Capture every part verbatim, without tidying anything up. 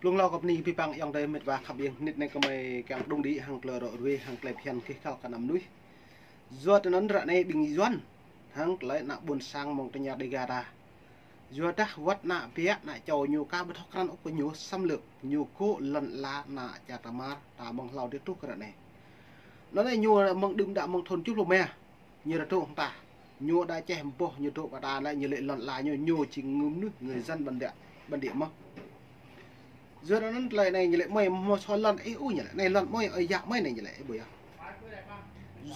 Blung hlâo kơ bơni kơ abih bang ayŏng adơi met wa khăp ƀing, hnit anai gơmơi kiăng pơđung đĭ hăng tơlơi rŏ ruai, hăng tơlơi phiăn kih kăl kơ ană mơnuih. Yua tui anŭn ră anai ƀing Yuan hăng tơlơi ană ƀôn sang mơ̆ng tơña Dêga ta. Yua dah wơ̆t ană ƀiă ană čô ñu ka ƀu thâo krăn ôh kơ ñu xâm lược, ñu gŏ lŏn ala ană čar ta mơ̆ ta mơ̆ng hlâo dêh truh kơ ră anai. Anŭn lĕ ñu mơ̆ng đưm đă mơ̆ng thun tơjuh pluh rơma ñu rơdŏ hăng ta. Ñu đa čeh boh ñu dŏ pơ ta lĕ ñu lĕ lŏn ala ñu, ñu či ngưm mơnuih người dân bản địa, bản địa mơ̆n. Yua anŭn tơlơi anai ñu lĕ mơi hmâo sô lŏn ih ôh ñu lĕ, anai lŏn mơi ơi yă mơi anai ñu lĕ, ih ƀuh yơh.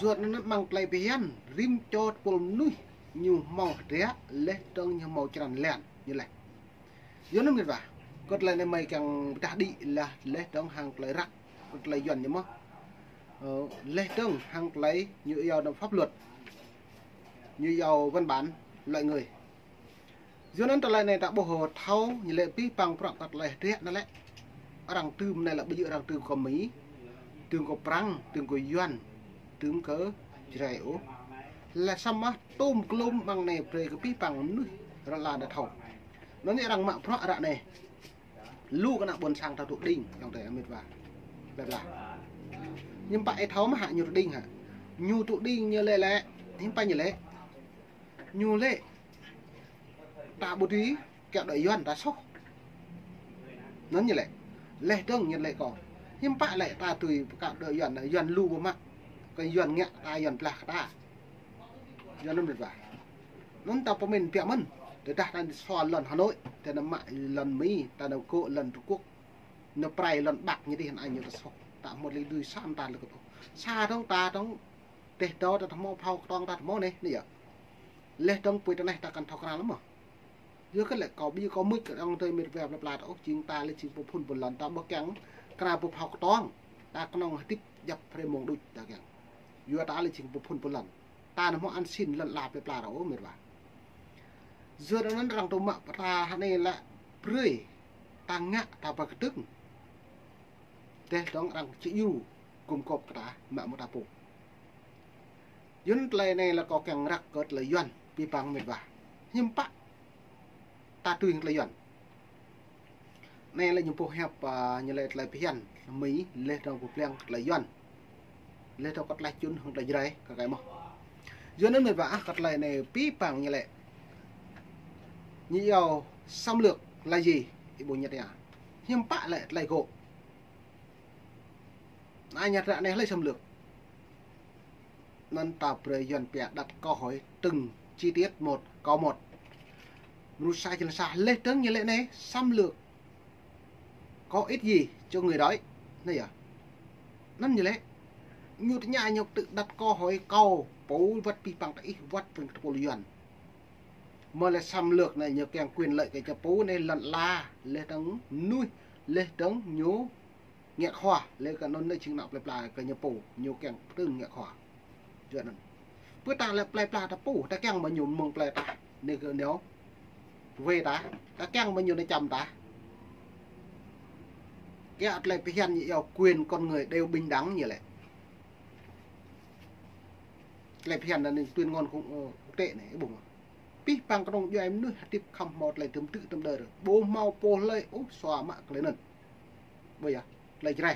Yua anŭn mơ̆ng tơlơi phiăn rĭm čô tơpul mơnuih ñu hmâo hơdră laih dơ̆ng ñu hmâo črăn lan ñu lĕ. Yua anŭn met wa, kơ tơlơi anai mơi kiăng pơdah đĭ lah laih dơ̆ng hăng tơlơi răk, kơ tơlơi Yuan ñu mơ̆n. Ơ, laih dơ̆ng hăng tơlơi ñu iâu anŭn pháp luật, ñu iâu văn bản loại người. Yua anŭn tơlơi anai ta ƀuh thâo ñu lĕ abih bang prăk kơ tơlơi hơdră anŭn lĕ. Arăng tơm anai lĕ ƀu djơ̆ arăng tơm kơ Mi, tơm kơ Prăng, tơm kơ Yuan, tơm kơ Jrai ôh. Lĕ samơ̆ tôm klôm mơ̆ng anai brơi kơ abih bang mơnuih ră anai đa thâo. Anŭn anai arăng mă prăk ră anai. Lu kơ ană ƀôn sang ta tŭ đing, ayŏng adơi met wa. Plơi pla. Hiư̆m pă ih thâo mơ̆ hă ñu tŭ đing hă? Ñu tŭ đing ñu lĕ lĕ, hiư̆m pă ñu lĕ? Ñu lĕ ta ƀu tui kơ đội Yuan ta soh. Anŭn ñu lĕ. Laih dơ̆ng ñu lĕ kơ. Hiư̆m pă lĕ ta tui kơ đội Yuan, Yuan lu ƀu mă. Kơ Yuan ngă ta, Yuan blah kơ ta. Yua anŭn met wa. Anŭn ta pơmĭn biă mơ̆n. Tơdah ta sô lŏn Hà Nội, ta nao mă lŏn Mi, ta nao gŏ lŏn Trung Quốc. Nao pơrai lŏn Bắc ñu dih anŭn ñu ta soh. Ta hmâo tơlơi dưi sa mơta lĕ kơ ôh. Sa dơ̆ng ta dơ̆ng, tơdah ta hmâo phao kơtong ta hmâo anai, anai yơh. Laih dơ̆ng apui ta anai ta kăn thâo krăn lăm mơ̆n. Yua kơ lĕ kâo ƀu djơ̆ kâo mưč kơ ayŏng adơi met wa plơi pla ta ôh, jing ta lĕ jing pô phŭn pô lŏn ta ƀu kiăng kơ ană pô phao kơtong. Ta kơnơ̆ng hơdip djŏp hrơi mông đôč ta kiăng. Yua ta lĕ jing pô phŭn pô lŏn. Ta anăm hmâo ăn xin lŏn ala plơi pla ta ôh met wa. Yua anŭn arăng tŭ mă pơta hă anai lĕ brơi ta ngă ta pơkơdơ̆ng. Tơdah dơ̆ng arăng či djru gum gŏp kơ ta mă mơ̆ ta pô. Yua anŭn tơlơi anai lĕ kâo kiăng răk kơ tơlơi Yuan abih bang met wa. Hiư̆m pă ta tui hăng tơlơi Yuan. Anai lĕ ñu pô hiăp, ơ, ñu lĕ tơlơi phiăn Mi laih dơ̆ng pơblang kơ tơlơi Yuan. Laih dơ̆ng kơ tơlơi čun hăng tơlơi Jrai kơ kai mơ̆n. Yua anŭn met wa ah kơ tơlơi anai abih bang ñu lĕ. Ñu iâu xâm lược là gì? Ih ƀuh ñu tơña. Hiư̆m pă lĕ tơlơi gŏ. Anai ñu ră anai hlơi xâm lược. Anŭn ta brơi Yuan pia đặt câu hỏi từng chi tiết một, câu một. Mrô sa črăn sa laih dơ̆ng ñu lĕ anai xâm lược có ích gì cho người đó. Anai yơh. Anŭn ñu lĕ. Ñu tơña ñu tự đặt câu hỏi kâo pô wơ̆t abih bang ta ih wơ̆t ƀing tơpul Yuan. Mơ̆ lĕ xâm lược anai ñu kiăng quyền lợi kơ ñu pô anai lŏn ala, laih dơ̆ng mơnuih, laih dơ̆ng ñu ngă khua, laih kơ anŭn anai jing ană plơi pla kơ ñu pô, ñu kiăng pơtrưng ngă khua. Yua anŭn. Pơ ta lĕ plơi pla ta pô, ta kiăng mơ̆ ñu mơ̆ng plơi ta, anai kơ ñu. Wai ta, ta kiăng mơ̆ ñu anai čăm ta. Kơ tơlơi phiăn ñu iâu quyền con người đều bình đẳng ñu lĕ. Tơlơi phiăn anai tuyên ngôn quốc, ơ, quốc tế anai, ih ƀuh mơ̆. Abih bang kơnung djuai mơnuih hơdip khŏm hmâo tơlơi tơm tư̆ tơm đơr. Ƀu hmâo pô hlơi ôh sua mă tơlơi anŭn. Ƀuh yơh, tơlơi Jrai.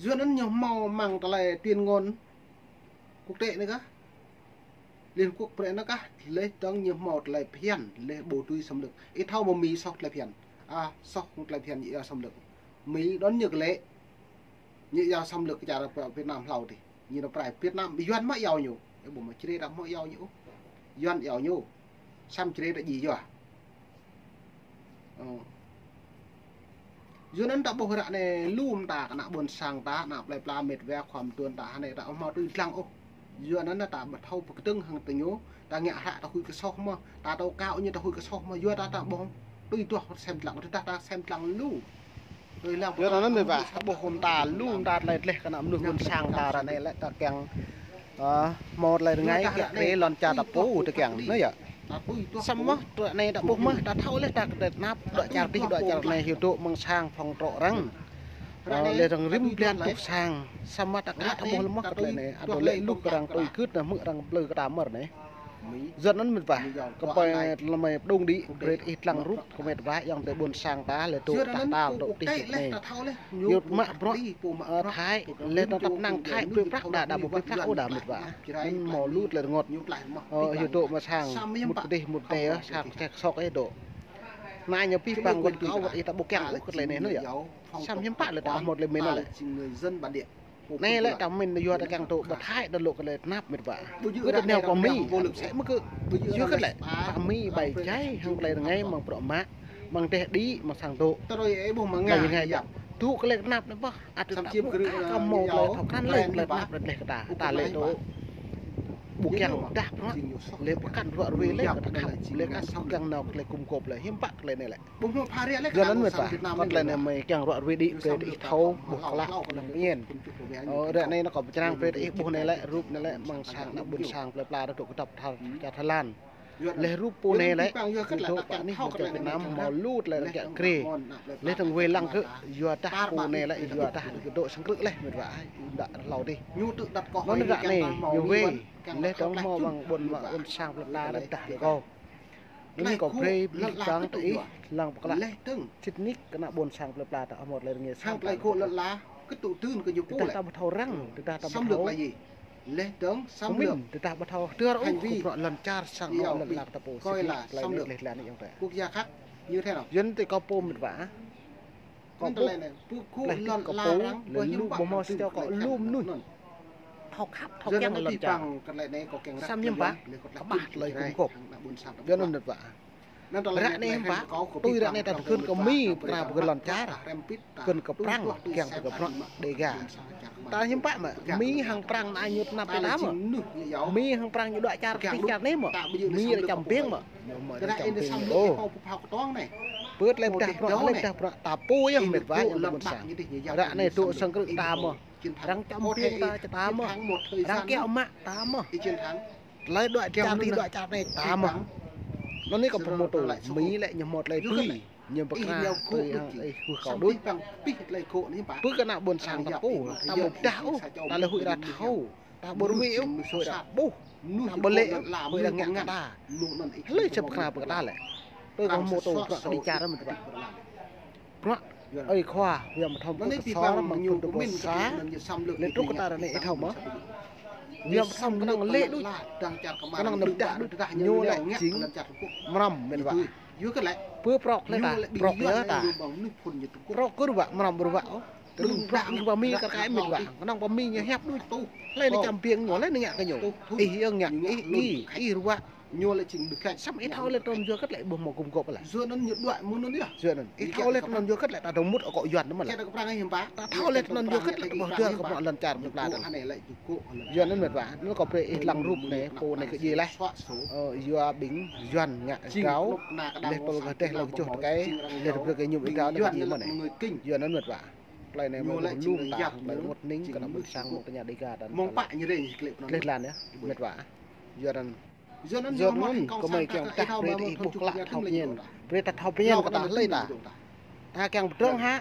Yua anŭn ñu hmâo mơ̆ng tơlơi tuyên ngôn quốc tế anai kah. Liên Hợp Quốc brơi anŭn kah, laih dơ̆ng ñu hmâo tơlơi phiăn, laih ƀu tui xâm lược. Ih thâo mơ̆ Mi soh tơlơi phiăn. A, soh tơlơi phiăn ñu iâu xâm lược. Mi đon ñu kơ lĕ. Ñu iâu xâm lược kơ čar Việt Nam hlâo dih. Ñu nao pơrai Việt Nam, Yuan mơ̆ iâu ñu. Ih ƀuh mơ̆ Jrai ta hmâo iâu ñu ôh. Yuan iâu ñu. Samơ̆ Jrai ta djai yua. Ơ. Yua anŭn ta ƀuh ră anai lu mơta kơ ană ƀôn sang ta, ană plơi pla met wa khua mơtuan ta hă anai ta ƀu hmâo tui lăng ôh. Yua anŭn ta ƀu thâo pơkơdơ̆ng hăng tơ ñu, ta ngă hră ta huĭ kơ soh mơ̆, ta tơkao ñu ta huĭ kơ soh mơ̆, yua ta ta ƀu tui duah sem lăng, ta sem lăng lu. Tui lăng. Yua anŭn met wa, ƀuh mơta lu mơta tơlơi tơleh kơ ană mơnuih ƀôn sang ta ră anai lĕ ta kiăng, ơ, hmâo tơlơi rơngai kiăng brơi lŏn čar ta pô ta kiăng, anai yơh. Samơ̆ ră anai ta ƀuh mơ̆, ta thâo laih ta kơ tơnap, dŏ čar dih, dŏ čar anai hyu dŏ mơ̆ng sang phong trọ arăng. Ơ, laih dơ̆ng rĭm blan truh sang. Samơ̆ ta ka ta ƀuh lăm mơ̆ kơ tơlơi anai, adơi lĕ luh kơ arăng tui gưt anai hmư̆ arăng plư kơ ta mơ̆r anai. Yua anŭn mĕt wa, kơ pơi tơlơi mơi pơdŏng đĭ, brơi ih lăng rup kơ mĕt wa, yŏng tơi ƀôn sang ta, lĕ dŏ tah tal, dŏ tih anai. Yua mă bruă, ơ, Thái, lĕ tơnap năng Thái, brơi prăk đa, đa ƀu brơi prăk ôh đa mĕt wa. Anŭn hmâo lu tơlơi rơngot. Ơ, yua dŏ mă sang, mŭt kơ dih, mŭt anai, ơ, sang sek sok ih dŏ. Anai ñu pih păng wơ̆t kâo wơ̆t ih ta ƀu kiăng ôh kơ tơlơi anai anŭn yơh. Samơ̆ hiư̆m pă lĕ ta hmâo tơlơi mĭn anŭn lĕ. Anai lĕ ta mĭn yua ta kiăng dŏ ƀơi Thái đa lŏk kơ lĕ tơnap mĕt wa. Kơ ta nao pơ Mi, sĕ mơ̆ kơ. Yua kơ lĕ pơ Mi ƀai jai hăng tơlơi rơngai mơ̆ng bruă mă, mơ̆ng teh đĭ, mơ̆ng sang dŏ. Tơlơi rơngai yơh. Dŏ kơ lĕ tơnap anai ƀơh, ăt ta ƀu kơ hmâo tơlơi thâo krăn lĕ tơlơi tơnap lĕ kơ ta. Ta lĕ dŏ ƀu kiăng dah bruă, lĕ pơkăn bruă ruai lĕ kơ ta khăp, lĕ kơ ta kiăng nao kơ tơlơi gum gôp lĕ hiư̆m pă kơ tơlơi anai lĕ. Yua anŭn mĕt wa, kơ tơlơi anai mơi kiăng ruă ruai đĭ brơi ih thâo ƀuh klă lăng pơñen. Ơ, ră anai nao kơ pơčrang brơi ih ƀuh anai lĕ, rup anai lĕ, mơ̆ng sang ană ƀôn sang plơi pla dŏ kơdŏp čar Thái Lan. Lĕ rup pô anai lĕ, dŏ pơ anih mơ̆ng čar Việt Nam hmâo lu tơlơi rơngiă grê. Lĕ tơ̆ng wai lăng kơ, yua dah pô anai lĕ, yua dah dŏ sang krư̆ lĕ mĕt wa, đa hlâo dih. Anŭn ră anai ñu wai, lĕ tơ̆ng hmâo ƀăng ƀôn mă ƀôn sang plơi pla lĕ dah lĕ kâo. Anŭn kâo brơi ƀĭ ƀăng tơ ih, lăng pơklă. Sĭt nik kơ ană ƀôn sang plơi pla ta hmâo tơlơi rơngiă sang ta. Tơdah ta ƀu thâo răng, tơdah ta ƀu thâo pơmĭn, tơdah ƀu thâo tơlơi rơngiă lŏn čar sang anŏ lŏn lar ta pô. Sĭt nik tơlơi anai lĕ lĕ anai yŏng tơi. Yua anŭn tơi kâo pô mĕt wa. Kâo ƀuh, lĕ tih kâo pô, lĕ lu ƀu hmâo sĭt kâo lu mơnuih thâo khăp, thâo kiăng lŏn čar. Samơ̆ hiư̆m pă, kơƀah tơlơi gum gôp. Yua anŭn mĕt wa. Ră anai hiư̆m pă, tui ră anai ta tơgŭn kơ Mi pơkra pơgŭn lŏn čar, tơgŭn kơ Prăng kiăng pơkra bruă Đêga. Ta hiư̆m pă mă, Mi hăng Prăng anai ñu tơnap tơnap mă. Mi hăng Prăng ñu dŏ čar tih čar anai mă. Mi lĕ čăm biêng mă. Ñu mă lĕ čăm biêng mă. Ơ. Pơ̆t lĕ pơdah bruă, lĕ pơdah bruă ta pô yơh mĕt wa yŏng tơi ƀôn sang. Ră anai dŏ sang krư̆ ta mơ̆n. Arăng čăm biêng ta čơ ta mơ̆n. Arăng kiaŏ mă ta mơ̆n. Tơlơi dŏ čar tih dŏ čar anai ta mơ̆n. Anŭn anai kâo pơmŭt tui, Mi lĕ ñu hmâo tơlơi tui. Ñu pơkra tui hăng ih hư̆ kâo đôč. Pơ̆t kơ ană ƀôn sang ta pô, ta ƀu pơdah ôh, ta lĕ huĭ đa thâo. Ta ƀu ruai ôh, huĭ đa ƀuh. Ta ƀu lĕ ôh, huĭ đa ngă kơ ta. Hlơi či pơkra pơkra lĕ. Tui kâo hmâo tui bruă kơ đĭ čar mơ̆n tơpă. Bruă ơi khua, Yuan pơthom kơ kơsor mơ̆ng phŭn tơƀuh sa, lĕ truh kơ ta ră anai ih thâo mơ̆. Yuan pơthom kơnơ̆ng lĕ đôč, kơnơ̆ng nao pơdah đôč, ñu lĕ jing mrăm mĕt wa. Pơ prŏk lĕ ta, prŏk yơh ta. Prŏk kơ ruă, mrăm ruă ôh. Tơlŭng prŏk ih pơ Mi kar kaĭ mĕt wa. Kơnơ̆ng pơ Mi ñu hiăp đôč. Hlơi nao čăm biêng ñu, hlơi nao ngă kơ ñu. Ih yơh ngă, ih, ih, ih ruă. Samơ̆ ih thâo lĕ tơnăn yua hơget lĕ ƀu hmâo gum gôp lĕ. Yua anŭn ih thâo lĕ tơnăn yua hơget lĕ ta dŏ mŭt akŏ Yuan anŭn mă lĕ. Ta thâo lĕ tơnăn yua hơget lĕ ƀu hơdơr kơ bruă lŏn čar plơi pla ta. Yua anŭn mĕt wa, anŭn kâo brơi ih lăng rup anai, pô anai kơ djai leh. Ơ, yua ƀing Yuan ngă gao, leh tơl kơ teh lăng čuh tơkai, leh tơl brơi kơ ñu ih gao anai kơ djai mơ̆n anai. Yua anŭn mĕt wa. Tơlơi anai mơ̆ lu ta, tơlơi rơngot hning kơ ană ƀôn sang mơ̆ng tơña Đêga ta. Leh lan yơh, mĕt wa. Yua anŭn Yua anŭn gơmơi kiăng pơdah brơi ih ƀuh klă thâo pơñen. Brơi ta thâo pơñen kơ ta hlơi ta. Ta kiăng pơdrŏng hă.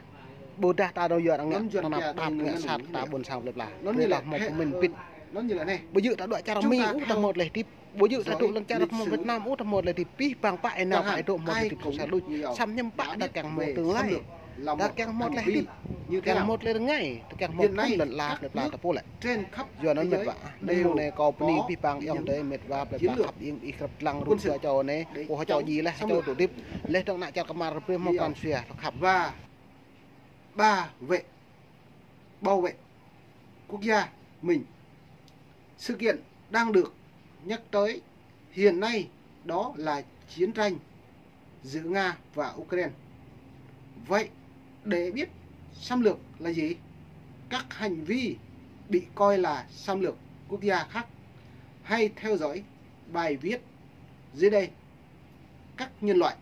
Ƀôdah ta dŏ yua arăng ngă tơnap tap ngă sat ta ƀôn sang plơi pla. Brơi ta hmâo pơmĭn pĭt. Ƀu djơ̆ ta dŏ čar Mi ôh ta hmâo tơlơi hơdip. Ƀu djơ̆ ta dŏ lŏn čar Mi Việt Nam ôh ta hmâo tơlơi hơdip. Pih păng pă ih nao pă ih dŏ hmâo tơlơi hơdip sa luč. Samơ̆ hiư̆m pă ta kiăng hmâo tương lai. Ta kiăng hmâo tơlơi hơdip. Kiăng hmâo tơlơi rơngai. Ta kiăng hmâo phŭn lŏn ala plơi pla ta pô lĕ. Yua anŭn mĕt wa. Anŭn mơ̆ng anai kâo bơni pih păng yŏng tơi mĕt wa plơi pla khăp iêng ih krăp lăng rup sa čô anai, pô ha čô djai leh, ha čô dŏ hơdip. Leh dơ̆ng ană čar kơmar rơbrơi hmâo pran sua, khăp. Và bảo vệ, bảo vệ quốc gia mình. Sự kiện đang được nhắc tới hiện nay đó là chiến tranh giữa Nga và Ukraine. Vậy, để biết xâm lược là gì, các hành vi bị coi là xâm lược quốc gia khác, hãy theo dõi bài viết dưới đây. Các nhân loại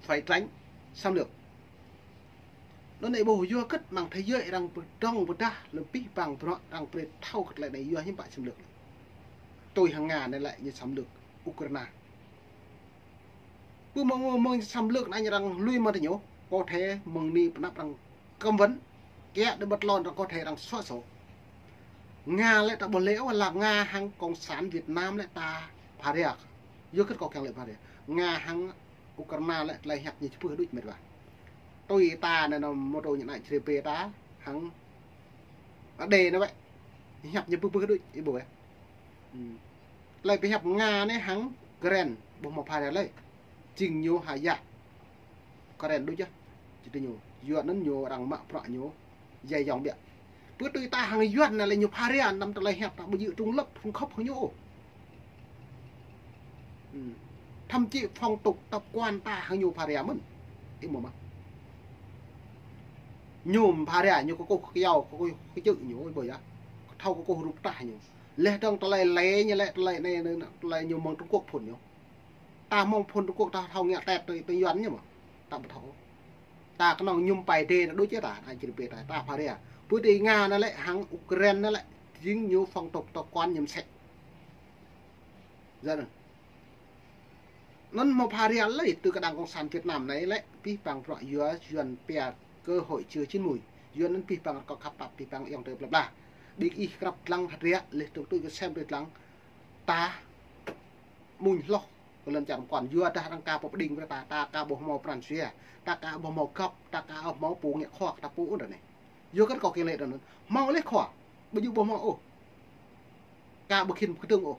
phải tránh xâm lược. Anŭn anai ƀuh yua hơget mơ̆ng thế giới arăng pơdrŏng pơdah lĕ pih păng bruă arăng brơi thâo kơ tơlơi anai yua hiư̆m pă xâm lược. Tui hăng Nga anai lĕ ñu xâm lược Ukraina. Pơ mơ̆ng, mơ̆ng xâm lược anai arăng lui mơ̆ng tơ ñu, có thể mơ̆ng anai pơnăp arăng cấm vận, kiăng đơ bật lon arăng có thể arăng xóa sổ. Nga lĕ ta ƀuh lĕ ôh, lăp Nga hăng Cộng sản Việt Nam lĕ ta phara. Yua kơ kâo kiăng lĕ phara. Nga hăng Ukraina lĕ tơlơi hiăp ñu čơpưh đôč mĕt wa. Tui ta anai nao mơtô ñu anai čơrê pê ta hăng Ade anai wĕ. Hiăp ñu pơpưh đôč, ih ƀuh ƀĕ. Tơlơi pơhiăp Nga anai hăng Ukraina ƀuh hmâo phara lơi. Jing ñu hơjă Ukraina đôč yơh. Či tui ñu. Yua anŭn ñu arăng mă bruă ñu djai yŏng biă. Pơ tui ta hăng Yuan anai lĕ ñu phara anăm tơlơi hiăp ta ƀu djơ̆ trùng lập, trùng khớp hăng ñu ôh. Thậm chí phong tục tập quán ta hăng ñu phara mơ̆n. Ih ƀuh mơ̆. Ñu phara ñu kơkuh kơyâo, kơkuh kơčư̆ ñu, ih ƀuh yơh. Thâo kơkuh rup tah ñu. Leh dơ̆ng tơlơi lĕ ñu lĕ tơlơi anai, tơlơi ñu mơ̆ng Trung Quốc phŭn ñu. Ta mơ̆ng phŭn Trung Quốc ta thâo ngă tet tui, tui Yuan ñu mơ̆. Ta ƀu thâo. Ta kơnơ̆ng ñum pai dê anai đôč yơh ta, anai čơrê pê ta, ta phara. Pơ tui Nga anai lĕ hăng Ukraina anai lĕ, jing ñu phong tục tập quán ñu mơsĕ. Yua anŭn. Anŭn hmâo phara lơi tui kơ đảng Cộng sản Việt Nam anai lĕ, abih bang bruă yua Yuan pia cơ hội chưa chín mùi. Yua anŭn abih bang rơkâo khăp pap, abih bang ayŏng adơi plơi pla. Ƀing ih krăp lăng hơdră, leh dơ̆ng tui kơ sem tui lăng. Ta amuñ hloh kơ lŏn čar mơkŏn, yua dah arăng aka pơpơđing brơi ta, ta aka ƀu hmâo pran jua, ta aka ƀu hmâo găp, ta aka ƀu hmâo pô ngă khua kơ ta pô ôh anai. Yua kơ kâo kiăng lĕ anŭn. Hmâo leh khua, ƀu djơ̆ ƀu hmâo ôh. Aka ƀu khĭn pơkơdơ̆ng ôh.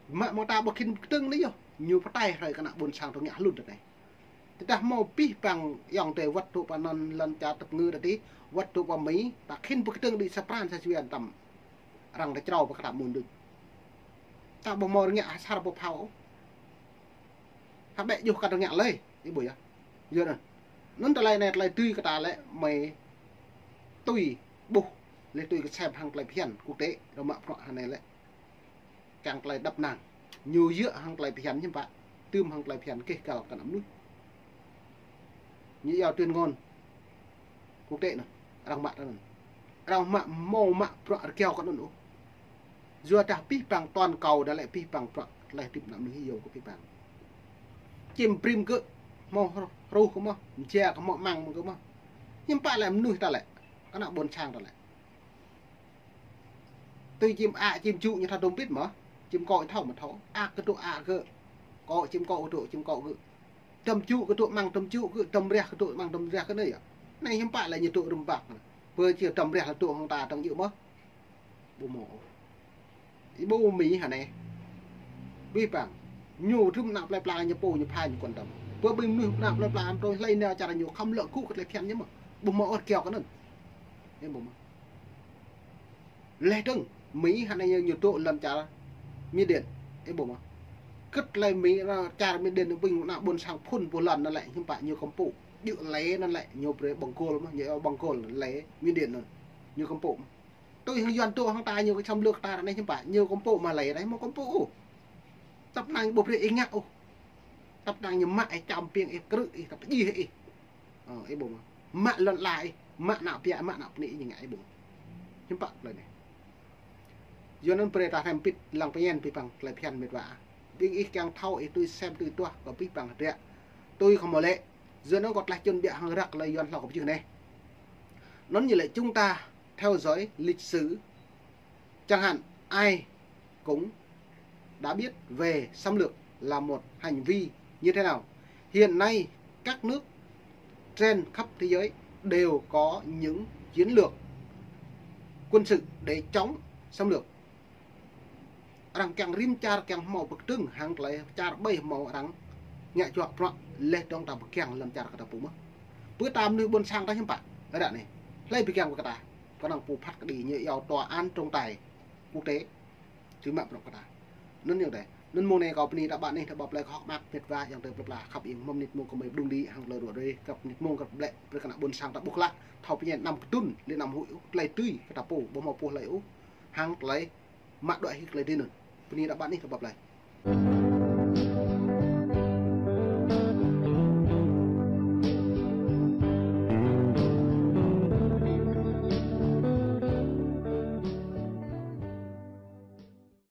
Mă mơ̆ng ta ƀu khĭn pơkơdơ̆ng anai yơh. Ñu pơtai hrơi kơ ană ƀôn sang tơ ngă hlŭn anai. Tơdah hmâo abih bang ayŏng adơi wơ̆t dŏ pơ anŭn lŏn čar tơpơngư tơdơi, wơ̆t dŏ pơ Mi, ta khĭn pơkơdơ̆ng đĭ sa pran sa jua tăm. Arăng ta črâo pơ kơtăp mơ̆n đôč. Ta ƀu hmâo rơngiă asar ƀu phao ôh. Ta ƀĕ juh kơ rơngiă lơi, ih ƀuh yơh. Yua anŭn. Anŭn tơlơi anai tơlơi tui kơ ta lĕ mơi tui ƀuh, leh tui kơ sem hăng tơlơi phiăn quốc tế, rơmă bruă hơnai lĕ. Kiăng tơlơi đăp năng. Ñu djơ̆ hăng tơlơi phiăn hiư̆m pă. Tơm hăng tơlơi phiăn keh kăl kơ ană mơnuih. Ñu iâu tuyên ngôn quốc tế anŭn. Arăng mă tơ anŭn. Arăng mă hmâo mă bruă rơkiao kơ anŭn ôh. Yua dah abih bang toàn cầu anai lĕ abih bang bruă tơlơi hơdip ană mơnuih iâu kơ abih bang. Čim brĭm gơ̆ hmâo hruh kơ mơ̆, mơja kơ mơ̆, amăng kơ mơ̆. Hiư̆m pă lĕ mơnuih ta lĕ. Kơ ană ƀôn sang ta lĕ. Tui čim ă, čim jŭ ñu thâo dŏm bit mơ̆. Čim kŏ thâo mơ̆ thâo. Ă kơ dŏ ă gơ̆. Kŏ čim kŏ dŏ čim kŏ gơ̆. Dŏm jŭ kơ dŏ amăng dŏm jŭ gơ̆. Dŏm reh kơ dŏ amăng dŏm reh kơ anai yơh. Anai hiư̆m pă lĕ ñu dŏ rơmbak. Pơ či dŏm reh lĕ dŏ hăng ta dơ̆ng djơ̆ mơ̆. Ƀu hmâo. Ih ƀuh Mi hơnai. Abih bang. Ñu rĭm ană plơi pla ñu pô ñu phai ñu quan tâm. Pơ ƀing mơnuih ană plơi pla anŭn tui hlơi nao čar ñu khŏm lŏ gŭ kơ tơlơi phiăn ñu mơ̆. Ƀu hmâo ôh rơkiao kơ anŭn. Ih ƀuh mơ̆. Leh dơ̆ng, Mi hơnai ñu dŏ lŏn čar Miên Điên. Ih ƀuh mơ̆. Kơ̆t lĕ Mi, čar Miên Điên ƀing ană ƀôn sang phŭn boh lŏn anŭn lĕ hiư̆m pă ñu kơmpŭ. Djơ̆ lĕ anŭn lĕ ñu brơi ƀơ̆ng gôl mơ̆, ñu ƀơ̆ng gôl lĕ Miên Điên anŭn. Ñu kơmpŭ mơ̆. Tui hăng Yuan dŏ hăng ta ñu kơ xâm lược ta anai hiư̆m pă, ñu kơmpŭ mă lĕ anai hmâo kơmpŭ ôh. Tăp năng ƀu brơi ih ngă ôh. Tăp năng ñu mă ih čăm piêng ih krư̆ ih tăp djih ih. Ơ, ih ƀuh mơ̆. Mă lŏn ala ih, mă ană ƀiă, mă ană bơni ih ñu ngă ih ƀuh. Hiư̆m pă tơlơi anai. Yua anŭn brơi ta hrăm pĭt lăng pơñen abih bang tơlơi phiăn mĕt wa. Ƀing ih kiăng thâo ih tui sem tui tuah kơ abih bang hơdră. Tui kơ hmâo lĕ. Yua anŭn kâo tlaih čun biă hăng răk tơlơi Yuan hlâo kơ pơjing anai. Anŭn ñu lĕ chúng ta theo dõi lịch sử. Chẳng hạn, ai cũng đã biết về xâm lược là một hành vi như thế nào. Hiện nay, các nước trên khắp thế giới đều có những chiến lược quân sự để chống xâm lược. Arăng kiăng rĭm čar kiăng hmâo pơkơdơ̆ng hăng tơlơi čar ƀai hmâo arăng ngă juă bruă leh dơ̆ng ta pơkiăng lăm čar kơ ta pô mơ̆. Pơ ta mơnuih ƀôn sang ta hiư̆m pă. Ră anai. Hlơi pơkiăng kơ ta. Kơnơ̆ng pô phat kơđi ñu iâu tòa án trọng tài quốc tế. Tui mă bruă kơ ta. Anŭn yơh dêh. Anŭn mông anai kâo bơni ta ƀă anih ta ƀă plơi kơ hŏk mơak mĕt wa ayŏng adơi plơi pla khăp iêng mơ̆n mơnit mông kơ mơi pơđung đĭ hăng tơlơi ruă rơi kơ mơnit mông kơ ƀlĕ brơi kơ ană ƀôn sang ta ƀuh klă. Thâo pơñen anăm kơdŭn lĕ anăm huĭ ôh. Tơlơi tui kơ ta pô ƀu hmâo pô hlơi ôh. Hăng tơlơi mă đuaĭ hĭ tơlơi tui anŭn. Bơni ta ƀă anih ta ƀă plơi.